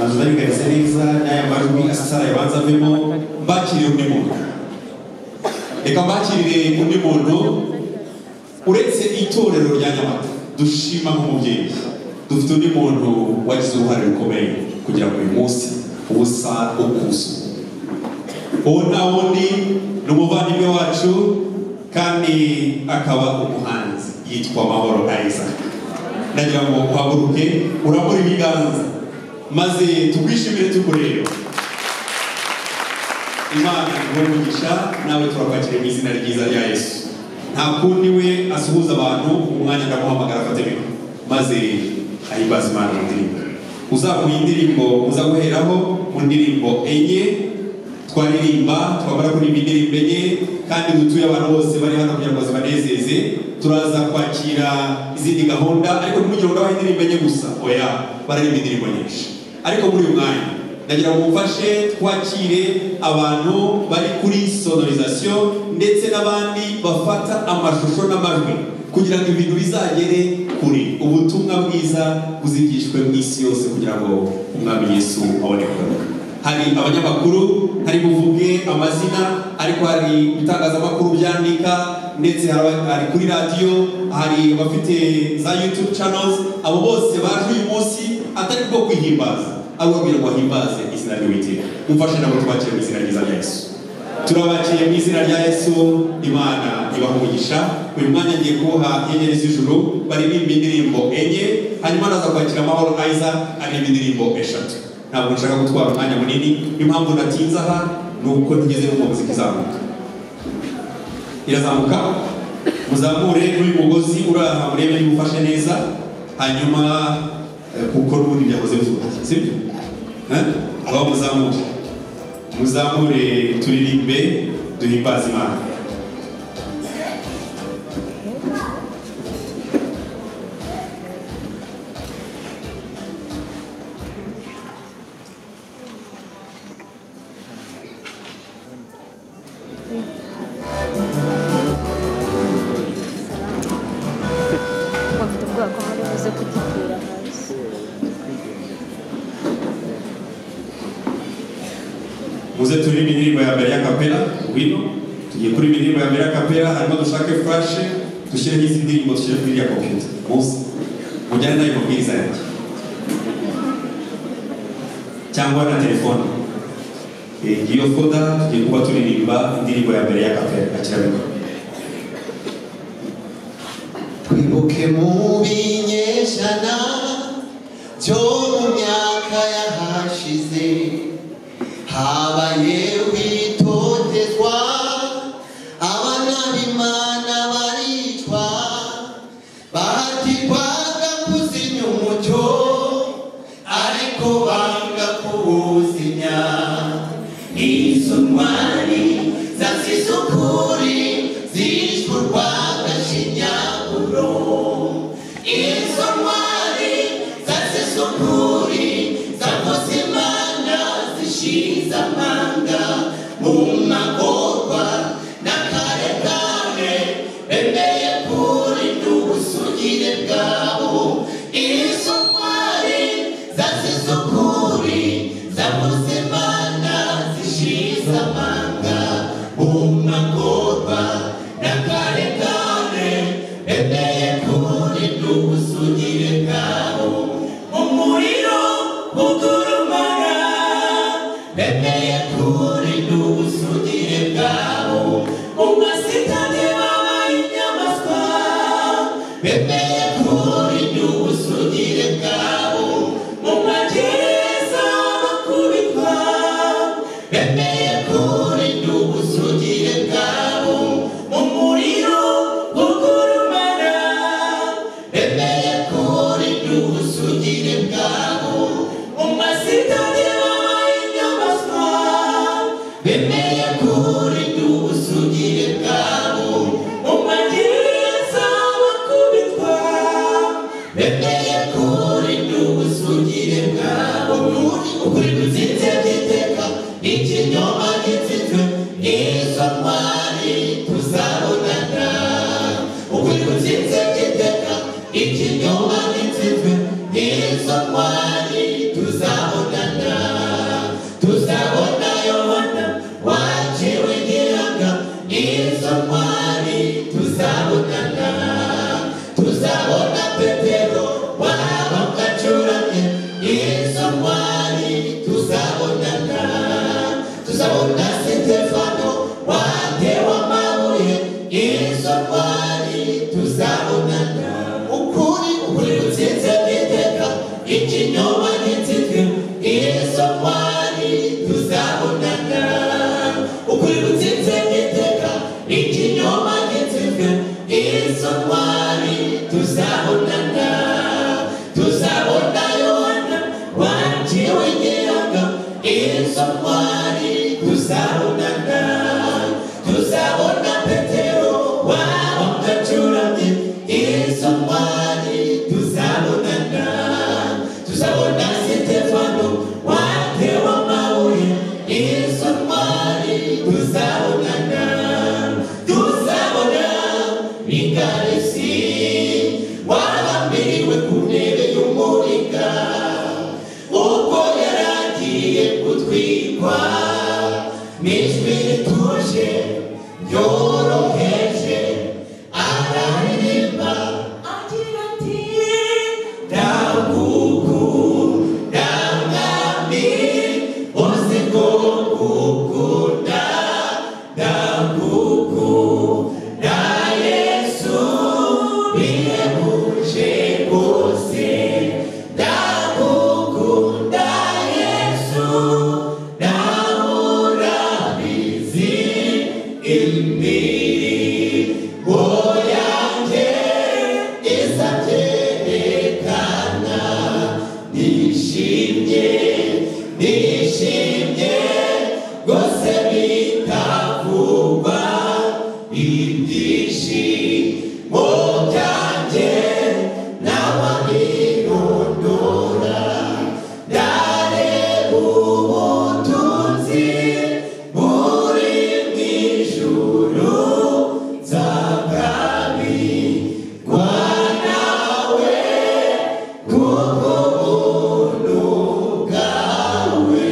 Manzu ndabigaragaza neza n'aya majwi asasara yabanza avemo, mbakirire undi muntu. Reka mbakirire undi muntu uretse itorero rya Nyamata dushima nk'umubyeyi. Dufite undi muntu wagize uruhare rukomeye kugira ngo uyu munsi ubusa ukuso. Uwo nta wundi ni umuvandimwe wacu kandi akaba umuhanzi, yitwa Mahoro Isaac. Ndagira ngo uhaguruke urambure ibiganza maze tukwishimire tukureba. Imana iguhe umugisha, nawe turakwakiriye mu izina ryiza rya Yesu. Nta kundi we asuhuza abantu, umwanya ndamuhamagara afate mikoro maze ahimbaze Imana mu ndirimbo. Uzamuye indirimbo uza guheraho mu ndirimbo enye twaririmba, twamara kuririmba indirimbo enye kandi dutuye abantu bose bari hano kugira ngo zibanezeze. Turaza kwakira izindi gahunda, ariko ntimugire ngo ndabaha indirimbo enye gusa, oya, bararirimba indirimbo nyinshi. Ariko muri uyu mwanya ndagira ngo mumfashe twakire abantu bari kuri sonorisation ndetse n'abandi bafata amashusho n'amajwi kugira ngo ibintu bizagere kure, ubutumwa bwiza buzigishwe mu isi yose kugira ngo Umwami Yesu abone kugaruka. Hari abanyamakuru, hari buvuge amazina, ariko hari ibitangazamakuru byandika, ndetse hari kuri radiyo, hari abafite za YouTube channels. Abo bose baje uyu munsi atari bwo kwihimbaza, ahubwo kugira ngo bahimbaze izina ry'Uwiteka. Mumfashe nabo tubakire mu izina ryiza rya Yesu. Turabakiye mu izina rya Yesu. Imana ibahe umugisha. Uyu mwanya ngiye kuwuha inyenyeri z'ijuru baririmba indirimbo enye, hanyuma naza kwakira Mahoro Isaac aririmba indirimbo eshatu. Ntabwo nshaka gutwara umwanya munini, impamvu natinze aha ni uko ntigeze numva muzika izamuka. Irazamuka, muzamure n'uyu mugozi uri aha murebe niba ufashe neza, hanyuma kuko n'ubundi byahoze bivuga, sibyo? Aho muzamure, muzamure turirimbe duhimbaze Imana. Mfite ubwoba ko muri buze kugikura hasi. Muze turirimbe indirimbo ya mbere ya kapela, ngwino tugiye kuririmba indirimbo ya mbere ya kapela, hanyuma dushake flash dushyireho izi ndirimbo dushyire kuri iriya computer. Muze mujyane nayo mabwiriza yanjye cyangwa na telefone. Ngiyo foda tugiye kuba turirimba indirimbo ya mbere ya kapela. Akira mikoro. Twibuke mu binyejana byo mu myaka yahashize, habaye witotezwa, abana b'Imana baricwa, bahatirwaga kuzimya umucyo, ariko banga kuwuzimya. Izo ntwari zasize ukuri, zishwe urw'agashinyaguro. Izo ntwari zasize ukuri, zakoze Imana zishize amanga mu magorwa n'akarekare, bemeye kurinda ubusugire bwabo. Izo ntwari zasize ukuri, zakoze Imana zishize amanga mu magorwa n'akarekare, bemeye kurinda ubusugire bwabo. Umuriro ugurumana, bemeye kurinda ubusugire bwabo. Mu masitade babaye inyamaswa, bemeye kurinda ubusugire bwabo. Mu magereza bakubitwa, bemeye kurinda ubusugire bwabo. Mu muriro ugurumana, bemeye kurinda ubusugire bwabo. Mu ikinyoma gitsinzwe izo ntwari tuzabonana ukuri gutsinze iteka ikinyoma gitsinzwe izo ntwari tuzabonana tuzabona Yohana waciwe igihanga izo ntwari tuzabonana tuzabona Petero wabacuramye izo ntwari tuzabonana tuzabona Sitefano watewe amabuye izo ntwari tuzabonana tuzabona Mikarisi wabambiriwe ku ntebe y'umuringa ubwo yaragiye gutwikwa n'ijwi rituje ryoroheje araririmba agira ati ndagukunda mwami uzi ko ngukunda ndagukunda Yesu bihebuje rwose ndagukunda Yesu nawe urabizi imirimo yanjye izabyerekana nishimye nishimye rwose bitavugwa ibyishimo byanjye nawe abirondora ndareba ubutunzi buri mu ijuru nzabwabirwa nawe kubw'ubuntu bwawe.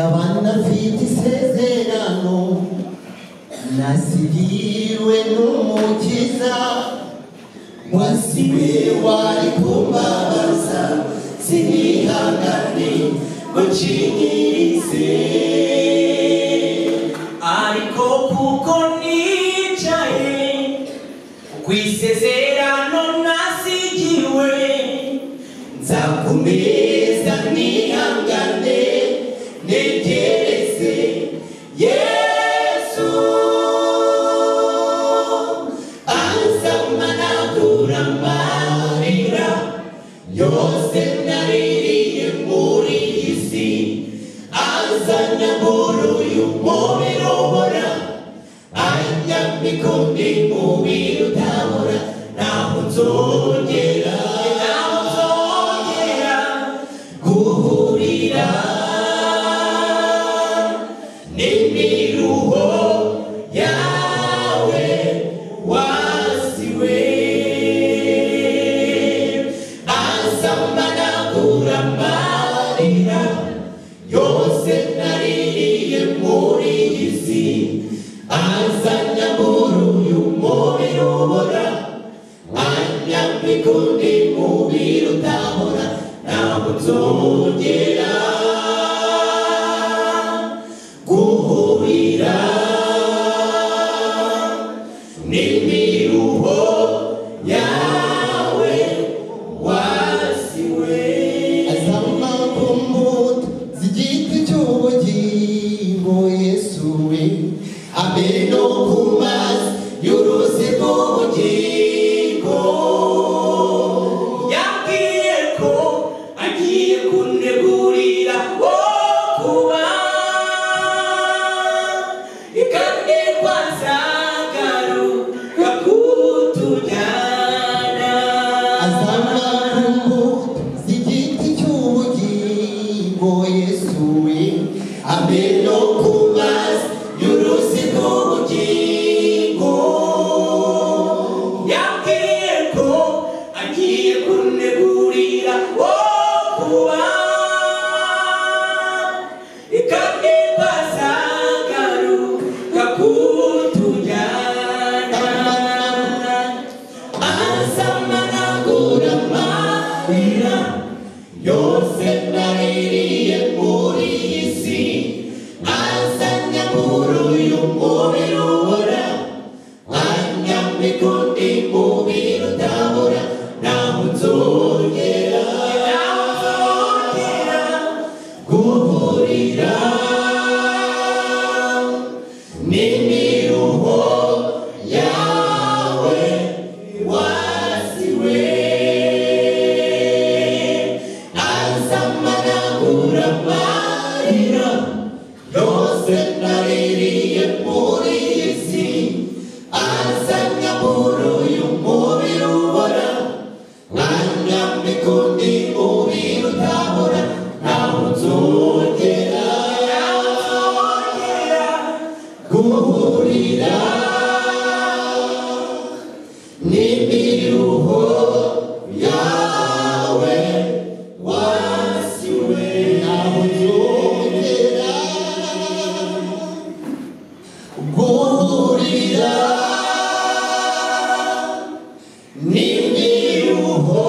Abana mfite isezerano nasigiwe n'Umukiza wasiwe wari kumbabaza sinihangane ngo nshingirize ariko kuko nicaye ku isezerano nasigiwe nzakomeza nihangane ntegereze Yesu azamanagura amarira yose naririye muri iyi si azanyambura uyu mubiri ubora anyambika undi mubiri utabora ntaho nzongera naho nzongera guhurira n'imiruho yawe wasiwe azamanagura amarira yose naririye muri iyi si azanyambura uyu mubiri ubora anyambika undi mubiri utabora ntabwo nzongera guhurira n'imiruho yawe wasiwe azama ku mbuto z'igiti cy'ubugingo Yesu we abe no ku mazi y'uruzi rw'ubugingo yambwiye ko agiye kuntegurira wo kuba kandi ko azagaruka mubiri utabora, naho nzongera guhurira n'imiruho yawe wasiwe. Azamanagura amarira yose naririye muri iyi si, azanyabura uyu mubiri ubora, anyambika undi mubiri utabora, ntaho nzongera guhurira n'imiruho yawe wasiwe, ntaho nzongera guhurira n'imiruho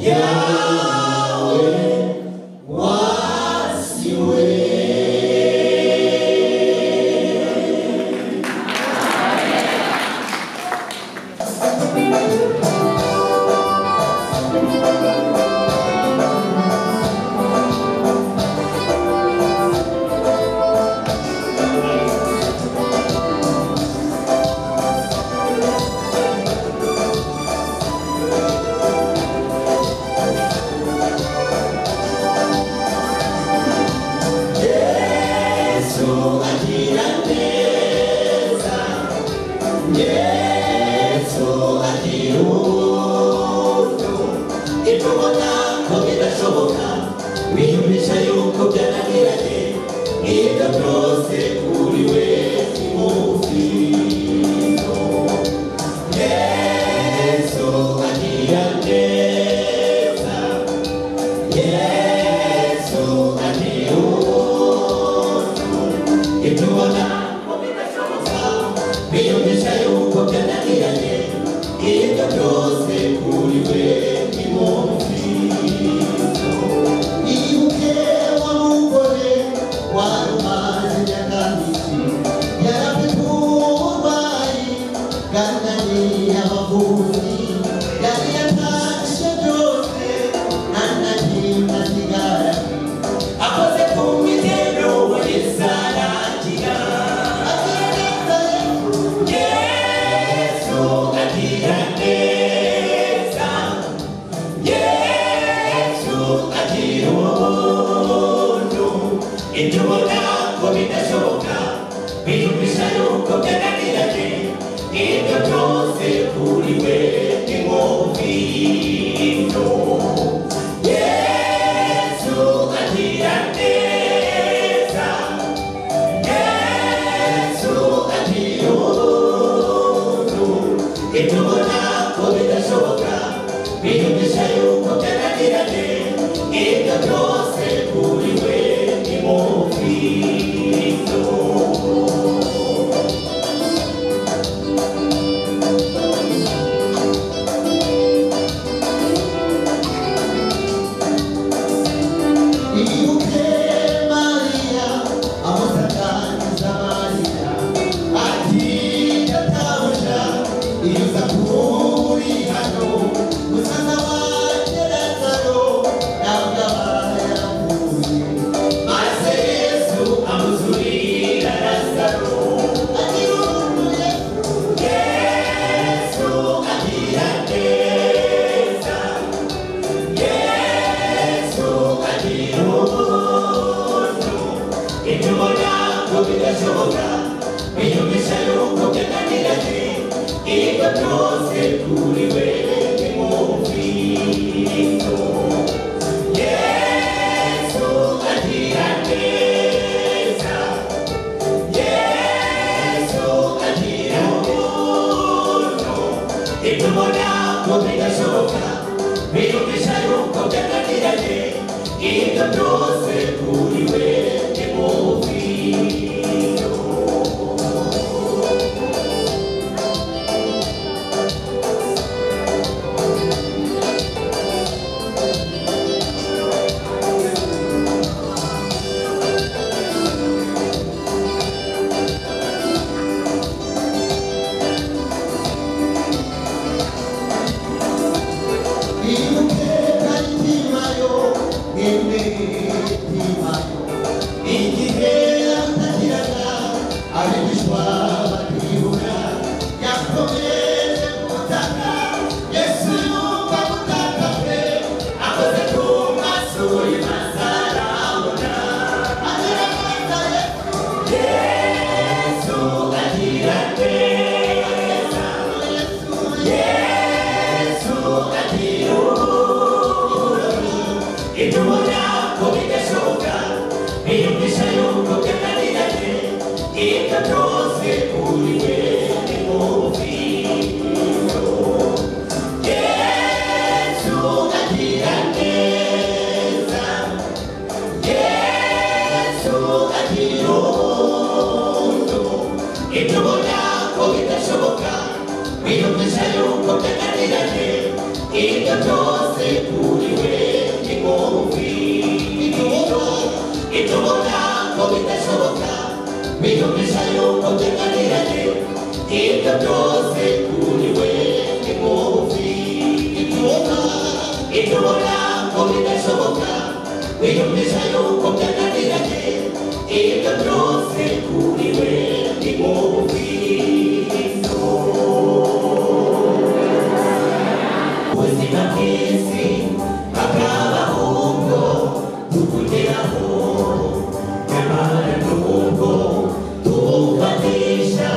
yawe wasiwe. Yesu agira neza, Yesu agira ubuntu, ibyo ubona ko bidashoboka wiyumvisha yuko byananiranye, ibyo byose kuri we ni mufito. Yesu agira neza, Yesu agira ubuntu, ibyo ubona ko bidashoboka biyumvisha yuko byananiranye, ibyo byose kuri we ni mufito. Ibuke wa mugore wari umaze imyaka myinshi yarafite uburwayi bwananiye abavuzi, yari yatangije byose nta na kimwe asigaranye, akoze ku mitero Yesu arakira. Agira neza Yesu, agira neza Yesu, agira ubuntu, ibyo ubona ko bidashoboka biyumvisha yuko byananiranye, ibyo byose kuri we ni mufito. Yesu agira neza, Yesu agira ubuntu, ibyo ubona ko bidashoboka biyumvisha yuko byananiranye, ibyo byose kuri we ni mufito. Ibuke Mariya amusatangiza Mariya ati databuja iyo uza kuba uri hano musaza wanjye Lazaro ntabwo aba yarapfuye. Maze Yesu amuzurira Lazaro. Agira ubuntu Yesu, agira neza, Yesu agira ubuntu, ibyo ubona ko bidashoboka biyumvisha yuko byananiranye, ibyo byose kuri we ni mufito. Yesu agira neza, Yesu agira ubuntu, ibyo ubona ko bidashoboka biyumvisha yuko byananiranye, ibyo byose kuri we ni mufito. neza, Yesu agira ubuntu. Ibyo ubona ko bidashoboka, biyumvisha yuko byananiranye, ibyo byose kuri we ni nk'ubufito. Yesu agira neza, Yesu agira ubuntu. Ibyo ubona ko bidashoboka, biyumvisha yuko byananiranye, ibyo byose kuri we ni nk'ubufito. Ibyo ubona ko bidashoboka, biyumvisha yuko byananiranye, ibyo byose kuri we ni nk'ubufito. Ibyo ubona ko bidashoboka, biyumvisha yuko byananiranye, ibyo byose kuri we ni nk'ubufito. Ubuzima bw'isi bwakabaho ubwo tukugeraho, nyamara nubwo tubufatisha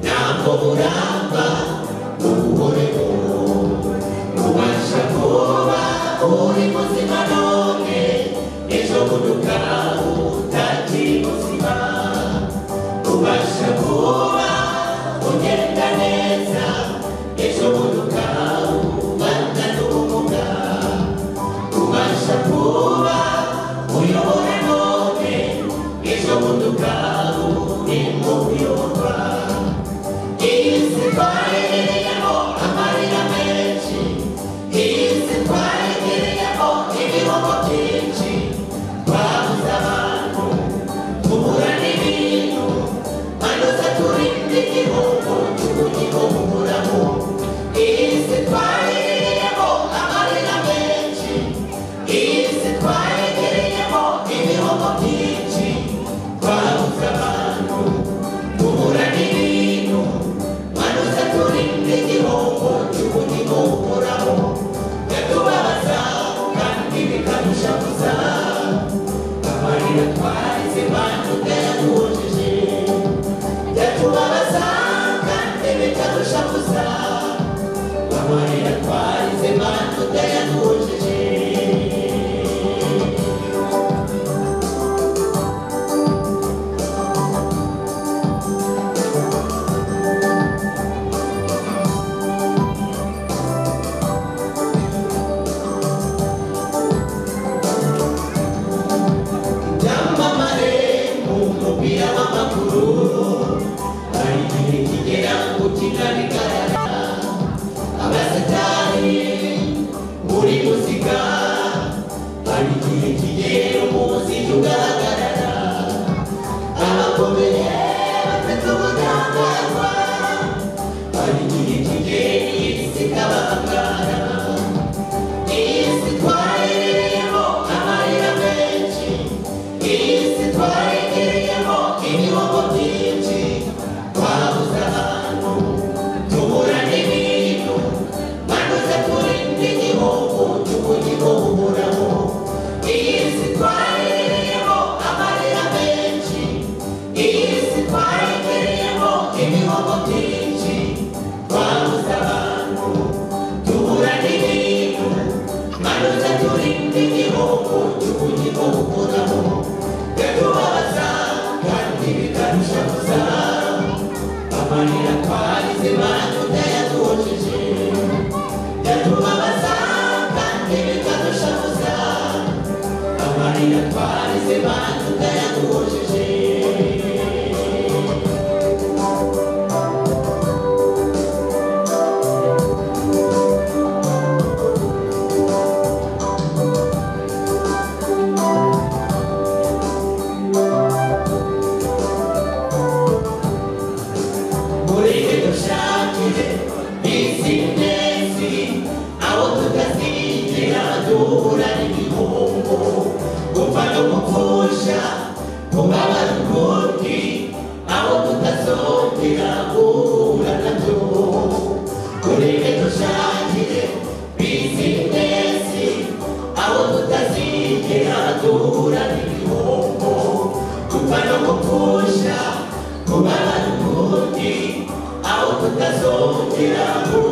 ntabwo buramba n'ubuhoreho. Ubasha kuba uri muzima none, ejo bundi ukaba utakiri muzima. Ubasha kuba ugenda neza, ejo bundi ukaba ubana n'ubumuga. Ubasha kuba uyobora none, ejo bundi ukaba urimo kuyoborwa. Iyi si twahereyemo amarira menshi, iyi si twahegereyemo ibihombo byinshi, twabuze abantu, tubura n'ibintu, manuza turinde igihombo cy'ubugingo buhoraho. Iyi si twahereyemo amarira menshi, iyi si twahegereyemo ibihombo byinshi, twabuze abantu, tubura n'ibintu, manuza turinde igihombo cy'ubugingo buhoraho. Yatubabaza kandi bikadushavuza, amarira twarize bantu yaduhojeje. Yatubabaza kandi bikadushavuza, amarira twarize bantu yaduhojeje. Ibyamamare mu mupira w'amaguru, hari igihe kigera gukina bigaragara. Abasitari muri muzika, hari igihe kigera umuziki ugahagarara. Abakomeye bafite ubudahangarwa, hari igihe kigera isi ikabahangara. Iyi si twahereyemo amarira menshi, iyi si twahegereyemo ibihombo byinshi, twabuze abantu, tubura n'ibintu, manuza turinde igihombo cy'ubugingo buhoraho. Iyi si twahereyemo amarira menshi, iyi si twahegereyemo ibihombo byinshi, twabuze abantu, tubura n'ibintu, manuza turinde igihombo cy'ubugingo buhoraho. Yatubabaza kandi bikadushavuza, amarira twarize bantu yaduhojeje. Yatubabaza kandi bikadushavuza, amarira twarize bantu yaduhojeje. Mureke dushakire bizinesi aho tutazigera duhura n'ibihombo, gupfa no gupfusha, kubabara ukundi, aho tutazongera guhura nabyo. Mureke dushakire bizinesi aho tutazigera duhura n'ibihombo, gupfa no gupfusha, kubabara ukundi, tutazongera.